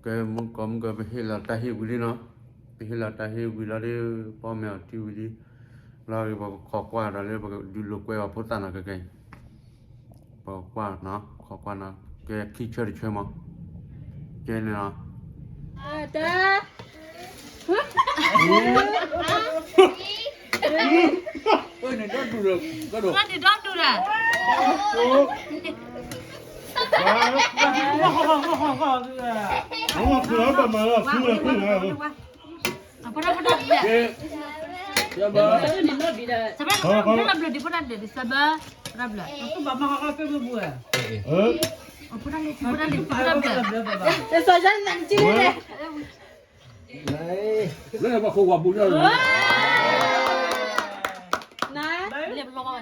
ကဲ မုၢ်ကီၢ်မုၢ်ကီၢ် ပဟ့ၣ်လီၤတၢ်ဟ့ၣ်ဝံၤလံနီၤ, ပဟ့ၣ်လီၤတၢ်ဟ့ၣ်ဝံၤလီၤဒီး ပီၣ်မဲာ်အီၤတံၢ်ဝံၤလံ, လီၤဂ့ၤ ပခိးကွၢ်ဒီးလၢပကဒုးလိာ်ကွဲအီၤဖိသၣ်နီၤ ကဲကဲအံၤ, ပခိးကွၢ်နီၤ ခိးကွၢ်နီၤ, ကဲခံဆၢတဆၢမး, ကဲန့ၣ်နီၤ, တၢ် လၢပှၤခိၣ်ဝါပူၤန့ၣ်လီၤ, နလီၤဘၣ်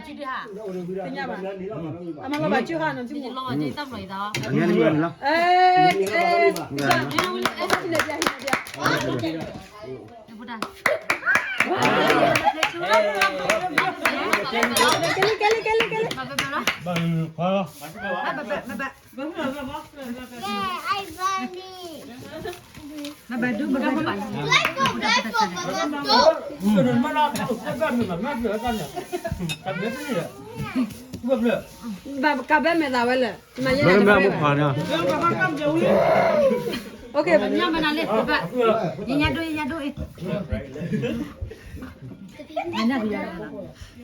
စုဒုးဟါ, အမလီၤဘၣ်စုဟါ, နလီၤဘၣ်စုတၢ်ဘျီးအံၤသီ, ကဲလံ ကဲလံ ကဲလံ ကဲလံ, ဘၣ်ဘၣ်ဘၣ်ဘၣ်, ဘၣ်ဒုးဘၣ်ဒုး, ဘၣ်ကဘၣ်မဲာ်သးဝဲလၢ, မ့ၢ်မ့ၢ်မ့ၢ်, ညါဒိ ညါဒိ, သီခါနီၤ, အ့ ဘျၣ်ဘျၣ်ဘျၣ်,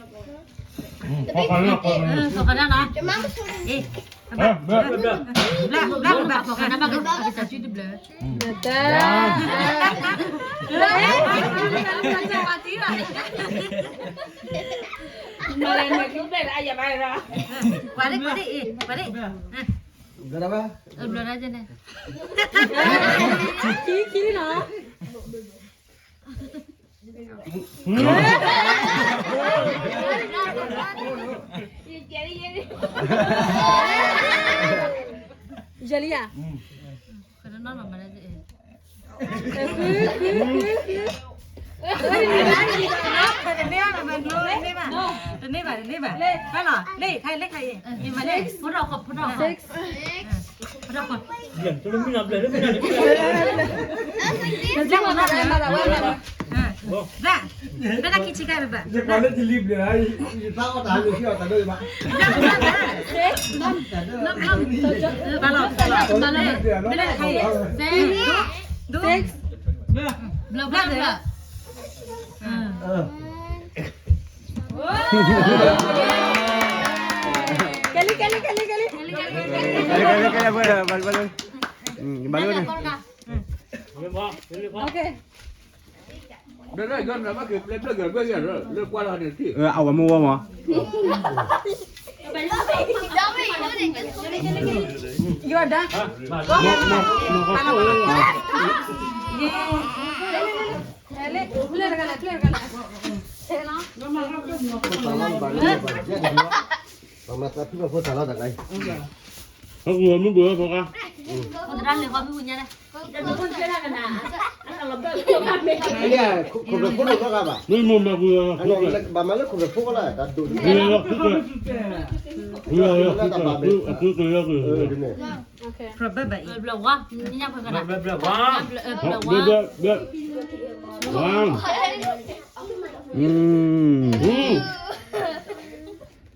သီခါနီၤ ဘၣ်ကစၢ်စုတဘျၢ, ပှၤလၢပှၤလၢအံၤ ပှၤလၢအံၤ, ဘျၢဒၣ်န့ၣ်, ခံ ခံနီၤ. ယဲလံယါ, တန့ၢ်ဘၣ်, တန့ၢ်ဘၣ်, တန့ၢ်ဘၣ်, လၢခါလီၤ, လၢခါအံၤ, ဖိထီၣ်ဖိထီၣ်, ဖိထီၣ်ဖိ, ဘျၢမ့ၢ်နီၤ, ဘျၢမ့ၢ်နီၤ, ဘျၢတၢ်ခံဆံခါဘၣ်, ဘျၢလၢတလံဘျၢ, ယသးအီၣ်တၢ်လၢခံအီၣ်တၢ်လၢယဘၣ်, ဘၣ်လီၤ, ဘၣ်လီၤ, ဘျၢလၢတခါအံၤ, ဘျၢဘျၢဘျၢ. ကဲလံ ကဲလံ ကဲလံ ကဲလံ, ဘၣ်လၢ, ဘၣ်လၢ, ဘၣ်လၢ, ဘၣ်လၢ, ဘၣ်လၢ, ဘျၢလၢ, ဘျၢလၢ, အဝဲမ့ၢ်ဝဲမး, ယွၤဒါ, မၤသးဖုဘၣ်ဖိသၣ်လီၤတၢ်ခါအံၤ, အမ့ၢ်ဘၣ်ဖိသၣ်လီၤတၢ်ခါအံၤ, ခိၣ်ဖျၢၣ်ဖိလိာ်ထီၣ်ဂၤဘၣ်, ဘၣ်မၤလၢခိၣ်ဖျၢၣ်ဖိကီးလၢတၢ်ဒိၣ်န့ၣ်, ဘျၢဝါ, ဘျၢဝါ, ဘျၢဝါ, ဘျၢ, ဘျၢ, ဘျၢဝါ,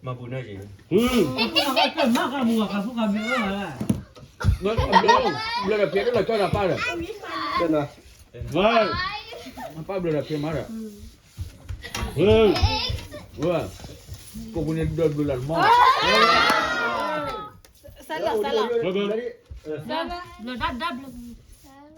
မၤပူၤန့ၣ်, ဘျၢဒီးဖံးလၢလီၤကၠီတၢ်ပၢ်ဒီး, ပၢ်ဘျၢဒီးဖံးမးဒီး, ကိးပူၤန့ၣ်ဒီးဘျၢလၢမီၢ်, ဘျၢဒၣ်ဒၣ်ဘျၢ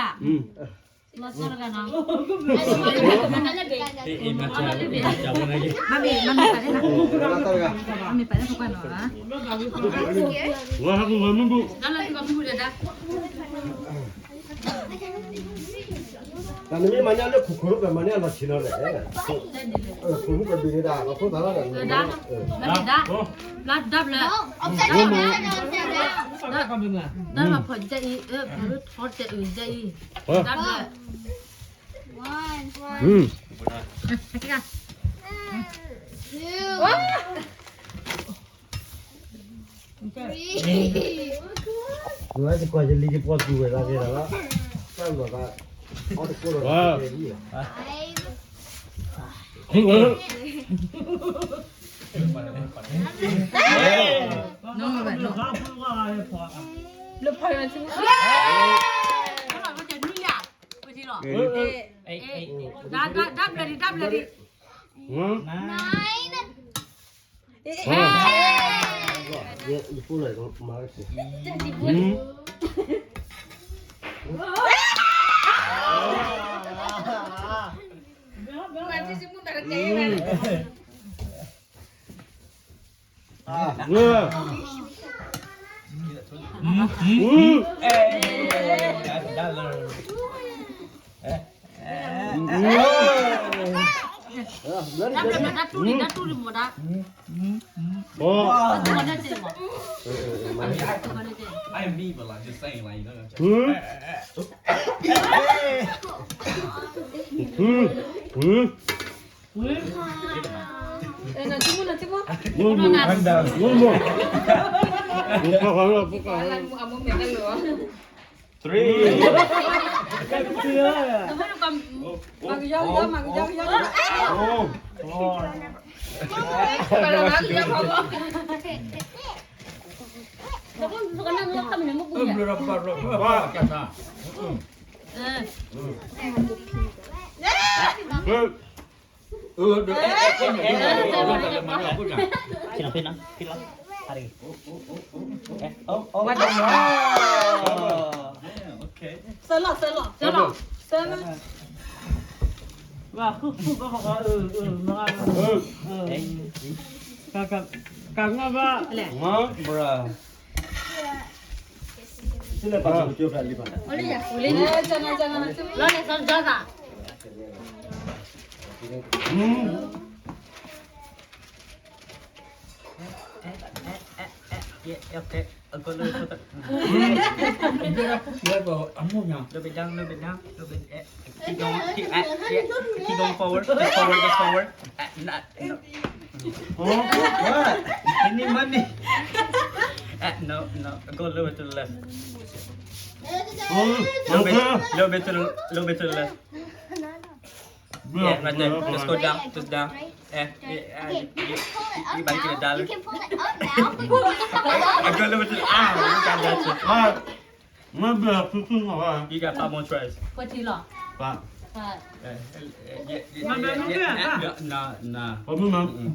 လီၤဆီတဂၤနီၤ, မ့ၢ်မ့ၢ်ပာ်လၢဖိခွါနီၤ, တၢ်လၢသုကမုၢ်ဒီးဒါ တၢ်နမ့ၢ်မၤန့ၢ်လၢခိၣ်ခိၣ်လၢပှဲၤမၤန့ၢ်အလီၤဆံးလီၤလဲၣ်, ခိၣ်မုၢ်ကဘ့ၣ်န့ၣ်ဒၣ် အဖိသၣ်လီၤဒၣ်, ဒါ, ဒါဘျၢ, ဒါဘျၢ, ဒါဘျၢဖီၣ်ကဲအံၤ, ဖီၣ်ကဲအံၤ, ဒါဘျၢ, ဒါဘျၢဒံး ဒါဘျၢဒံး, Three. Sir လီၤ sir လီၤ sir လီၤ ကငါဘၣ် bruh လီၤလဲၤစီၤကၠီသး Little bit down, little bit down, little bit. Eh, keep going, keep, eh, yeah, keep going forward, just forward, just forward. Eh, not, no. Oh, what? Any money? Eh, no, no. Go a little bit to the left. Oh, little bit, okay. Little bit to the, little bit to the left. Yeah, right there. Just go down, just down. Eh, yeah, uh, you, you, you about to get a dollar. You can pull it up now. I go a little bit to the, ah, you got that shit. All right. You got five more tries. Five. Five. Eh, eh, yeah, yeah, yeah, yeah, yeah, nah, nah. Mm-mm.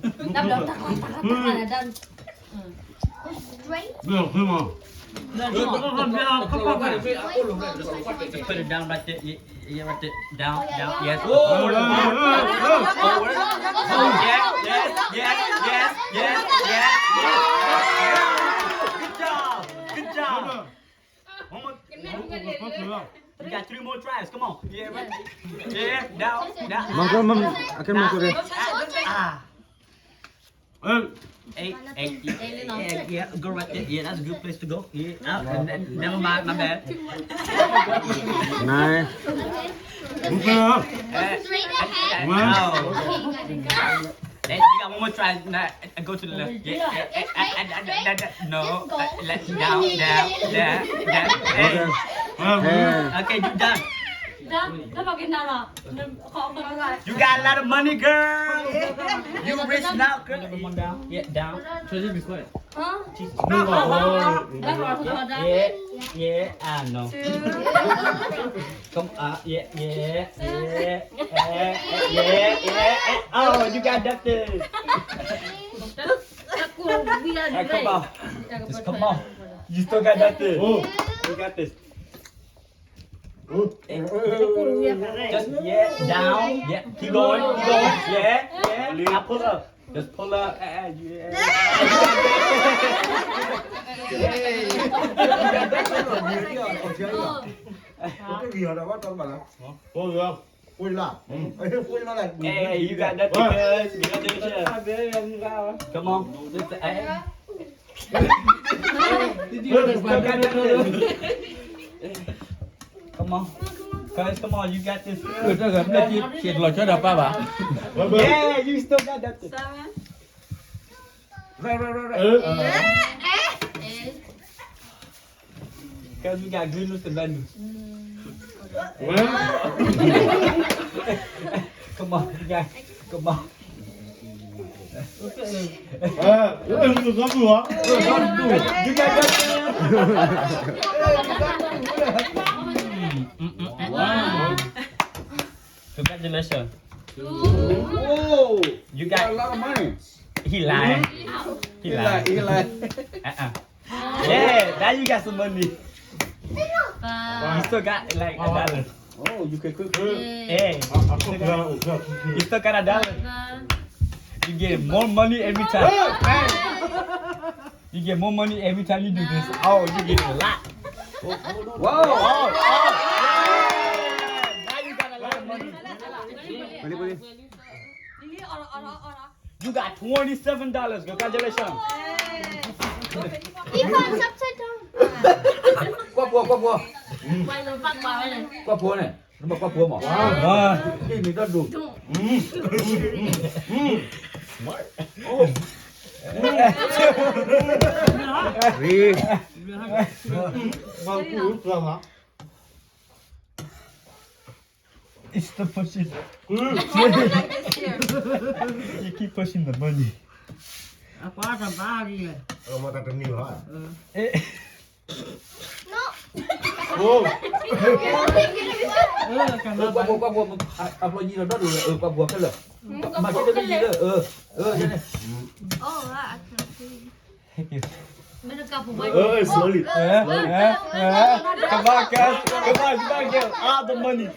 Just put it down right there. Yeah, yeah, right there. Down, down, yes. Forward. Forward. Yes, yes, yes, yes, yes, yes. Good job. Good job. One more. You got three more tries. Come on. Yeah, right. Yeah, down, down. Mama, mama, I can make it. Ah. Hey, hey, yeah, yeah, yeah, go right there. Yeah, that's a good place to go. Yeah, uh, n- n- never mind, my bad. Nice. Hey, hey, hey, oh. Hey, you got one more try. Nah, go to the left. Yeah, yeah, yeah, yeah, yeah, yeah, yeah, no, uh, left, down, down, down, down. Hey. Okay. Okay, you done. You got a lot of money, girl. You reach now, girl. Come on, down. Yeah, down. Try to be quiet. Huh? Move on. Yeah, yeah, yeah, I know. Two. Come on, yeah, yeah, yeah, yeah, yeah, yeah. Oh, you got nothing. That's, that's cool. We are Hey, come on. Just come on. You still got nothing. Oh. You got this. Just, yeah, down. Yeah, keep going, keep going. Yeah, yeah. Now pull up. Just pull up. Ah, yeah. Hey. Hey, you got nothing, cuz. Congratulations. Come on. Just, hey. Come on. Guys, come on, you got this. ကလီၤဆီဒီးပၢ်ဘၣ်. Yeah, you still got that. Right, right, right, right. Guys, we got good news and bad news. Come on, you guys. Come on. You got that? Wow. Congratulations. Oh, you got a lot of money. He lying. He lying. He lying. Uh-uh. Yeah, now you got some money. You still got like a dollar. Oh, you can cook. Hey. You still got a dollar. You get more money every time. You get more money every time you do this. Oh, you get a lot. Wow. Oh, oh. Yeah. Now you got a lot of money. You got twenty-seven dollars. Congratulations. He found upside down. ကွၢ်ပှီၤ ကွၢ်ပှီၤ ကွၢ်ပှီၤန့ၣ် နဘၣ်ကွၢ်ပှီၤမး ဒ်န့ၣ်တၢ်ဒိၣ် It's the pushing. You keep pushing the money. အကွာတဘၣ်လံ. အမတတနံၤဟါ. ကွၢ်ပှီၤ ကွၢ်ပှီၤ အဖျိယံၤဒီးဒီဒိၣ်လၢ ကွၢ်ပှီၤခဲလၢာ် မၤက့တမ့ၢ်ယံၤလၢ အ Come on, guys. Come on, you gotta get all the money.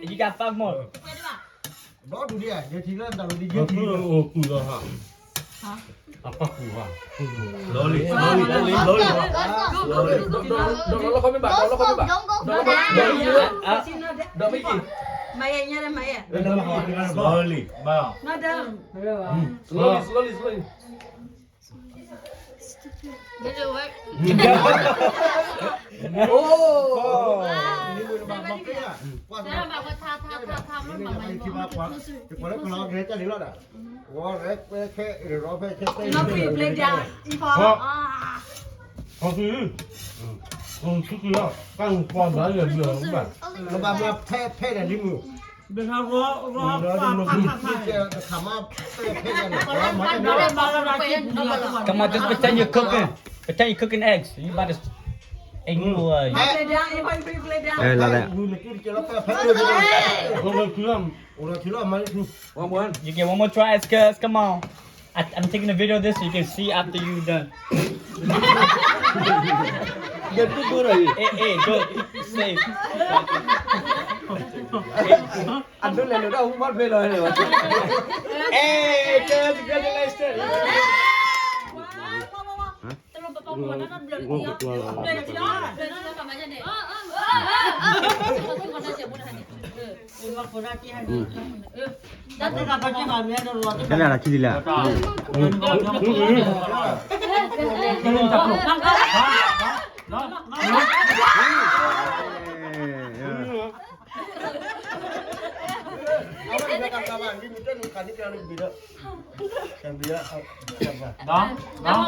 You got five more. ဘျီဒုးဒံး ယထံၣ်လၢတၢ်လီၤဒံး ယထံၣ်လၢ အပၢ်ပူၤဘၣ် slowly, slowly, slowly, slowly. ဒီးလီၢ်ခီမ့ၢ်ဘၣ် ဒီးလီၢ်ခီမ့ၢ်ဘၣ် ဒီးလီၢ်ခီမ့ၢ်ဘၣ် ဒီးမ့ၢ်က့ၤ မၤယဲ ညါ မၤယဲ slowly, ဘၣ် slowly, slowly, slowly. Oh. Play down. ကမၤ just pretend you're cooking. Pretend you're cooking eggs. You about to, and you, uh, အဲ လာလဲ You get one more try, cuz. Come on. I, I'm taking a video of this so you can see after you done. Hey, hey, go. Safe. အဒိလဲၣ်လၢတၢ်ဟူဘၣ်ဖဲလီၤလဲၣ်. Hey, congratulations. တၢ်တဂၤပာ်ကဲဘၣ်မ့ၢ်ဒီးလီၤ တၢ်တဂၤပာ်ကဲဘၣ်မ့ၢ်ဒီးလီၤ Don't, don't.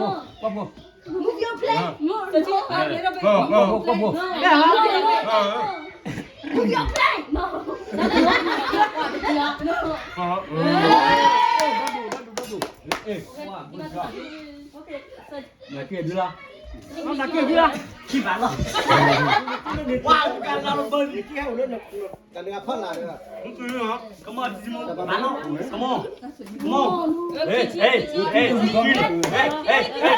ပှၤဖိ, ပှၤဖိ, Move your plate. Move your plate. Move your plate. နက့ၤဒုလီၤ, နက့ၤဒုလီၤ, ခံဘးလီၤ, ဝါကလီၤဘၢလံ, တၢ်နဂၤဖီလာ်, come on, come on, come on, come on, hey, hey, hey, hey, hey, hey, hey.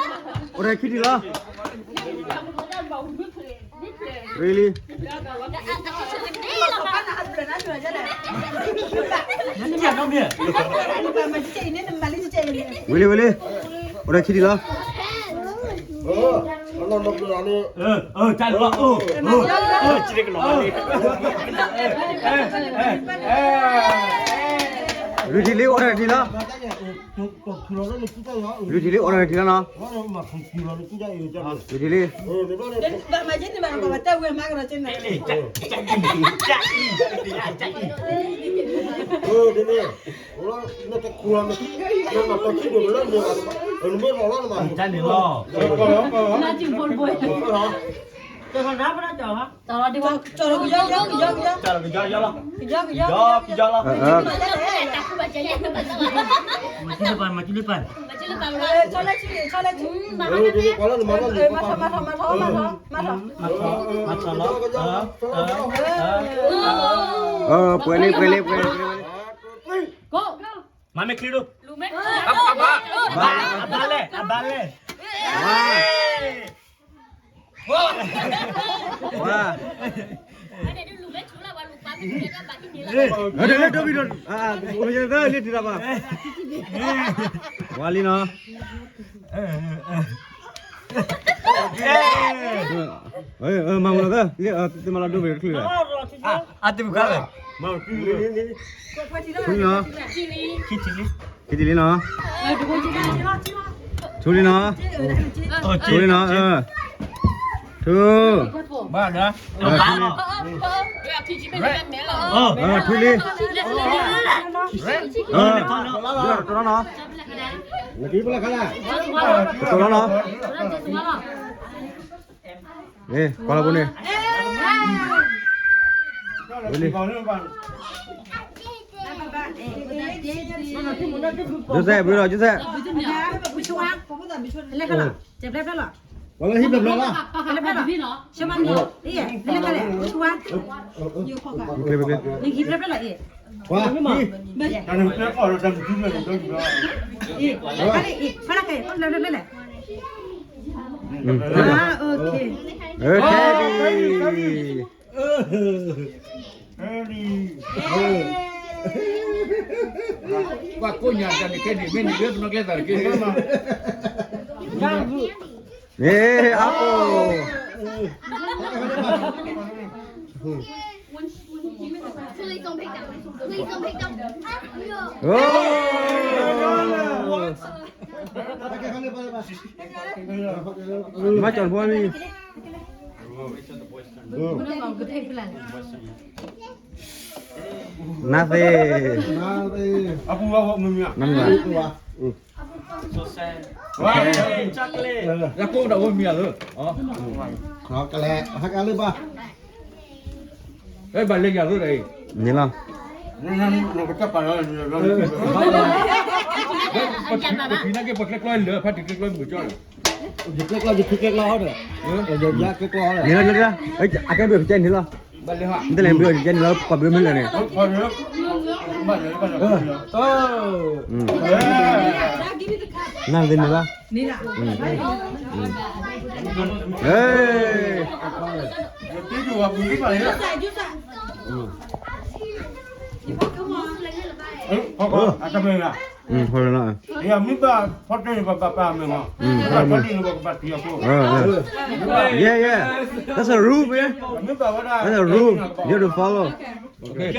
အိၣ်တ့ၢ်ခံထံၣ်လီၤ. Really? ဝံၤလံ ဝံၤလံ, အိၣ်ဒီးခံထံၣ်လီၤ. လွံၢ်ထံၣ်လံ အိၣ်ဒီးထံၣ်လီၤ. လွံၢ်ထံၣ်လံ အိၣ်ဒီးထံၣ်လီၤနီၤ. လွံၢ်ထံၣ်လံ ပှဲၤလံ ပှဲၤလံ ပှဲၤလံ ပှဲၤလံ. မၤမ့ၢ်ချံဒိၣ်, ဘၣ်လဲၣ် အဘၣ်လဲၣ်, ဝါ, ဝါ, လၢဒိၣ်ဘံၣ်ဒီး လၢထံတၢ်ဘၣ်, ဝါလံနီၤ. မၤမူလီၤသၢ, သုမၤလီၤဒိၣ်ဘံၣ်တချုးလၢ, အတမုၢ်ခါလၢ, ထူလံနီၤ, ခံထံၣ်လံနီၤ, ထူလံနီၤ, ထူလံနီၤ, ထူ, ဘၣ်ဒီး, ထူလံ, တရီနီၤ, တရီနီၤ. ကွၢ်လီၤဖိန့ၣ်, ယိၤစဲး ဘုရီ ယိၤစဲး, ပှၤကိးညါတၢ်န့ၣ်ခဲန့ၣ် မ့ၢ်န့ၣ်လၢပနီၢ်ကျဲသးတက့ၢ်. အါပူၤ, မၤကၠီၣ်ဖိမံၤ, nothing, နမံၤဘၣ်, လၢကိးဒီးဝဲမံၤဧါ, ကလဲၤဟးကလၢဘၣ်, ဘၣ်လဲၤယၤသိးဒီးအံၤ, န့ၣ်လီၤ, ပထံၣ်နာ်က့ ပကျဲကျီလၢ ဖါတံၢ်ကျဲကျီမုၢ်ကၠီလီၤ, ယကျဲကျီ ယထံကျဲကျီဟီဒီး, ယကျဲကျီ, အကဲဘုကကဲန့ၣ်လီၤ, နတလဲၤဘုကကဲန့ၣ်လီၤ ပှၤဘုမ့ၢ်လၢာ်န့ၣ်, နၤသ့ၣ်န့ၣ်လီၤ, ဟဲ မ့ၢ်ဘၣ်ဖီတၢၢ်န့ၣ် ပဘၣ်ပာ်မ့ၢ်မး, မ့ၢ်ဘၣ်ဖီတၢၢ်န့ၣ် ပကဘၣ်တံၢ်အဃိ, yeah, yeah, that's a rule, man, that's a rule you have to follow, okay,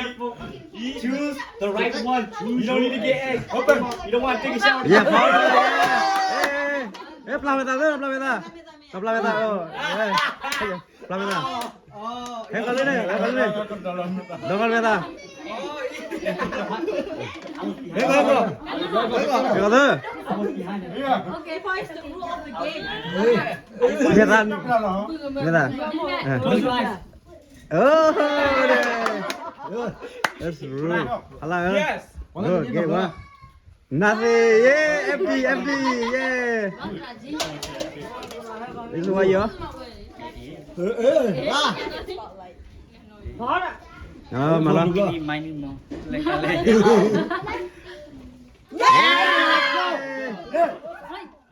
choose the right one, you don't need to get angry, you don't want to take a shower, yeah, follow, ပျၢ်ဝဲသး, ပျၢ်ဝဲသး, ပျၢ်ဝဲသး, ပျၢ်ဝဲသး, ဟဲကလၢန့ၣ်, ဟဲကလၢန့ၣ်, ဒီးကလၢသး, ဟဲကလၢ, ဟဲသး, ဟဲသး, ဟဲသး, ဟဲသး, ဟဲသး, Nothing, yeah, empty, empty, yeah. This is what you are. Ah, malah.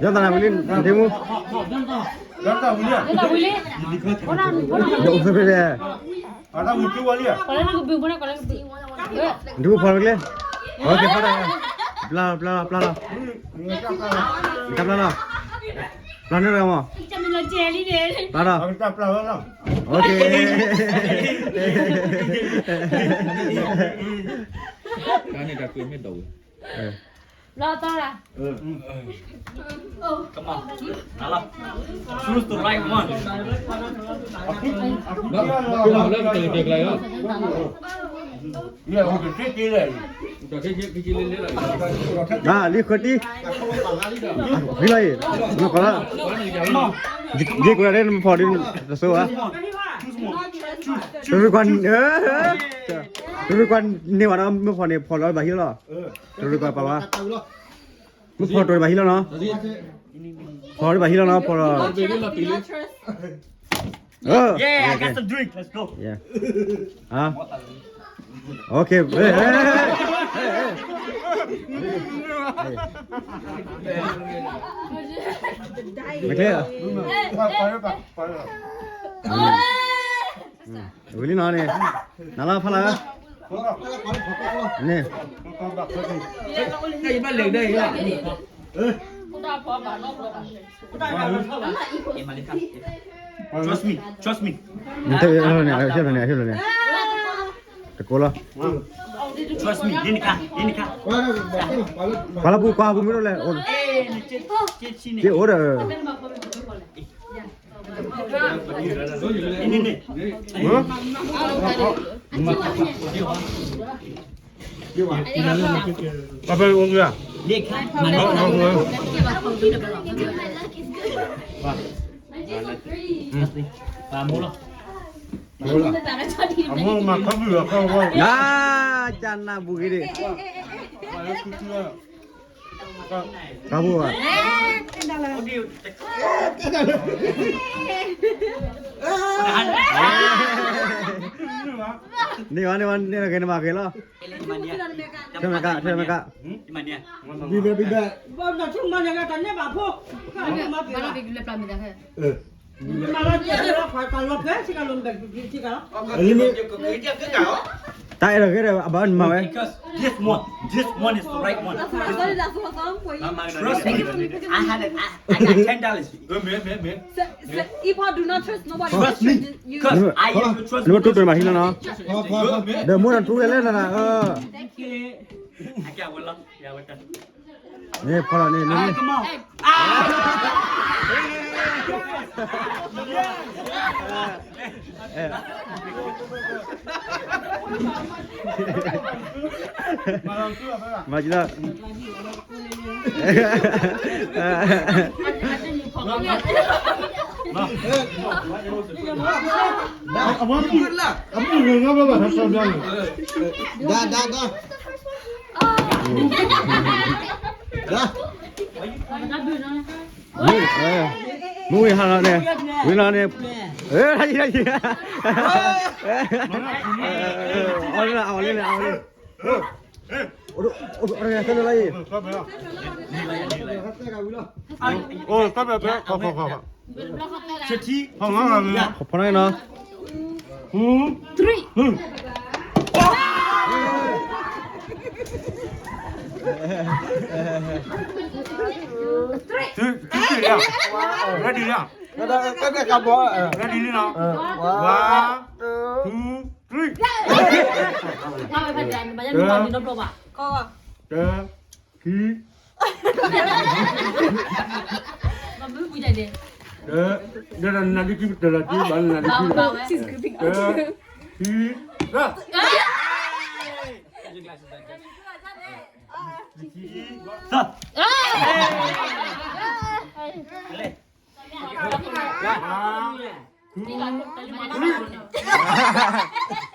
ယသးနၤဝံၤလံ ဒ့မူ ယသးဝံၤလံ ယအိၣ်ဖဲဖဲလဲၣ် ဒ့မူဖီလၢကျဲ ပျၢ်လီၤ ပျၢ်လီၤ ပျၢ်လီၤ ပျၢ်လီၤ ပျၢ်န့ၢ်လီၤမး ပျၢ်လီၤ တၢ်ပျၢ်ဝဲလီၤ တၢ်န့ၣ်တၢ်ကွဲမ့ၢ်ဒိးဝဲ လီၤသီလၢ Come on. Choose the right one. လၢတၢ်တၢ်ကျါ လံဃၢတံ ဖံလီၤအံၤ နီၢ်ကီၢ်လၢ ယ့ၢ်ကွၢ်ဒ်နမ့ၢ်ဖီၣ်ဒ်တစိဧါ တရူးကွၢ် တရူးကွၢ်န့ၢ်ဝဲဒီးမ့ၢ်ဖီၣ်န့ၣ် ဖီၣ်လီၤဘၣ်ဟံးလီၤ တရူးကွၢ်ပာ်ဝဲ မ့ၢ်ဖီၣ်တရူးဘၣ်ဟံးလီၤနီၤ ဖီၣ်တရူးဘၣ်ဟံးလီၤနီၤ ဖီၣ်လီၤ Yeah, I got some drink. Let's go. Yeah. ဟါ Okay. မ့ၢ်ကျဲ ဝံၤလံနီၤန့ၣ် နလၢဖးလၢ န့ၣ် Trust me, trust me. နတဲန့ၣ် အဟ့ၣ်န့ၣ် တကိးလီၤ Trust me, နခါ နခါ ပှၤလၢပူၤကွၢ်ပူၤမ့ၢ်ဒိၣ်လဲၣ် က့အိၣ်ဒီး ပှၤဖဲအိၣ်ဂ့ၤ အမိၢ်မၤခီဘုၣ်အခီဝဲ ကၢ်နၢ်ပူၤဂ့ၤဒံး ကၢ်ပူၤဘၣ် န့ၢ်ဝဲ န့ၢ်ဝဲ န့ၢ်ဝဲ ဂ့ၤန့ၢ်ဘၣ်ဂ့ၤလီၤ ထဲမက ထဲမက ဘံဘဲ ဘံဘဲ ဘၣ်နၤထူမၤန့ၣ် တၢ်န့ၢ်ဘၣ်ဖိ မၤပ့ၤလီၤ တၢ်အဲၣ်ဒိးဂ့ၤဒီး အဘၣ်နမၤဝဲ This one, this one is the right one. Trust me, I had it, I, I got ten dollars. မ့ၢ်တူၢ်တၢ်ဘၣ်ဟံးလီၤနီၤ ဒီးမိၢ်တၢ်တူၢ်လဲၣ်လဲၣ်နၤ န့ၣ်ဖီလီၤန့ၣ် န့ၣ် မၤကလီ ဒါဒါဒါ မုၢ်ဝံၤဟါလီၤန့ၣ် ဝံၤလီၤန့ၣ် အၢ အီၤလၢအီၤလၢအီၤလၢ အိၣ် အိၣ် အိၣ် အိၣ် အိၣ် အိၣ် အိၣ် အိၣ် အိၣ် အိၣ် ဖီဖီဖီဖီ ဖီဖီနီၤ Three. သု သု ready လံ ready လံနီၤ one, two, three. တၢ ခံ တၢ ဒီးနၤဒုးခံ တၢ်လီၤတံၢ်ဘၣ် နၤဒုးခံ တၢ ခံ တၢ သၢ one, two, three.